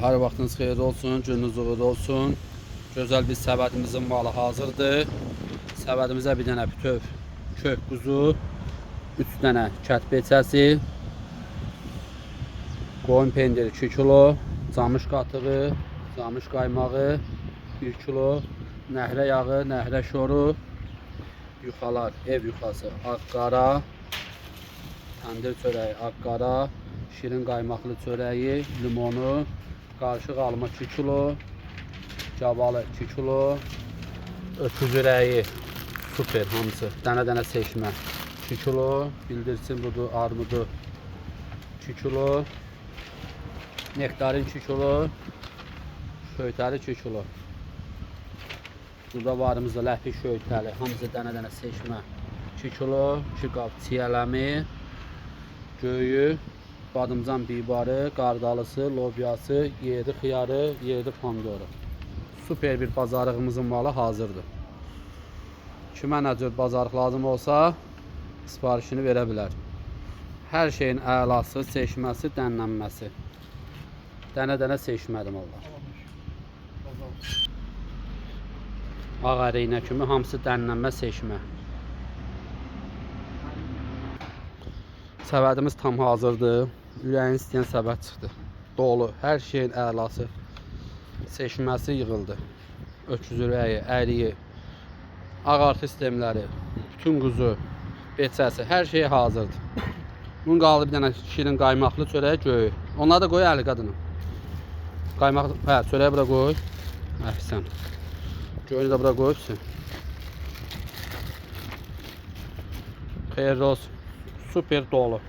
Hər vaxtınız xeyir olsun, gününüz uğurlu olsun. Gözəl bir səbətimizin malı hazırdır. Səbətimizə bir dənə bütöv kök quzu, 3 dənə kət beçəsi, qoyun pendiri 2 kilo, camış qatığı, camış qaymağı 1 kilo, nəhrə yağı, nəhrə şoru, yuxalar, ev yuxası, ağ-qara, təndir çörəyi ağ-qara, şirin qaymaqlı çörəyi, limonu, qarışıq alma 2 kilo, gavalı 2 kilo, öküz ürəyi super hamısı, dənə-dənə seçmə 2 kilo, bildirçin budur, armudu 2 kilo, nektarin 2 kilo, şöytəli 2 kilo. Burada varımızda ləpik şöytəli, hamısı dənə-dənə seçmə 2 kilo, 2 qab çiyələmi, göyü, badımcan bibarı, qardalısı, lobyası, yerli xiyarı, yerli pomidoru. Super bir bazarlığımızın malı hazırdır. Kimə nə cür bazarlıq lazım olsa, sifarişini verə bilər. Hər şeyin əlası, seçməsi, dənlənməsi. Dənə-dənə seçmədir mallar. Ağ əriyinə kimi hamısı dənlənmə, seçmə. Səbətimiz tam hazırdır. Ürəyin istəyən səbət çıxdı. Dolu, hər şeyin əlası. Seçməsi yığıldı. Öküz ürəyi, əriyi, ağartı sistemləri, bütün quzu, beçəsi, hər şey hazırdır. Bunun qaldı bir dənə şirin qaymaqlı çörəyi göyü. Onları da qoy əli qadına. Qaymaq, hə, çörəyi bura qoy. Əhsən. Göyünü də bura qoyubsun. Xeyirli olsun. Super dolu.